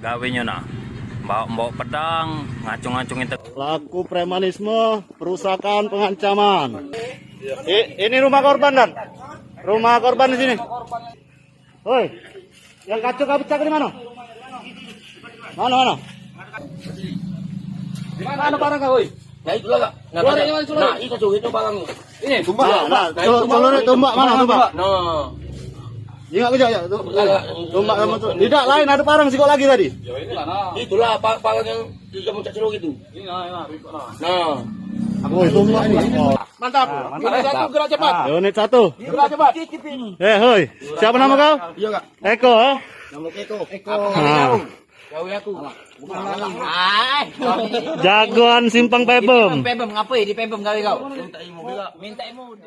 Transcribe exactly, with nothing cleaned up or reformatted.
Gawenyo nah, bawa bawa pedang, ngacung-ngacungin te- Pelaku premanisme, perusakan, pengancaman. I- ini rumah korban, Dan. Rumah korban di sini. Hoi, yang kacau kau pecah di mana? Mana, mana? Di mana barang kau, hoi? Ya, itulah, Kak. Nah, nah, itu tuh, itu barang. Ini tumbak. Nah, nah, tumbak, tumbak mana tumbak? Nah. Ingat kejap, ya. Tumbak sama tu. Tidak lain, ada parang sikok lagi tadi. Itulah parang yang di kamu cak celur gitu. Ini, nah, nah. Nah. Aku tumbak ini. Mantap. Unit satu gerak cepat. Unit satu. Gerak cepat. Eh, hoi. Siapa nama kau? Iya, Kak. Eko, eh? Nama Eko. Eko. Nah. Gawe aku. Jagoan Simpang Pebem. Pebem, ngapai di Pebem gawe kau? Minta ilmu.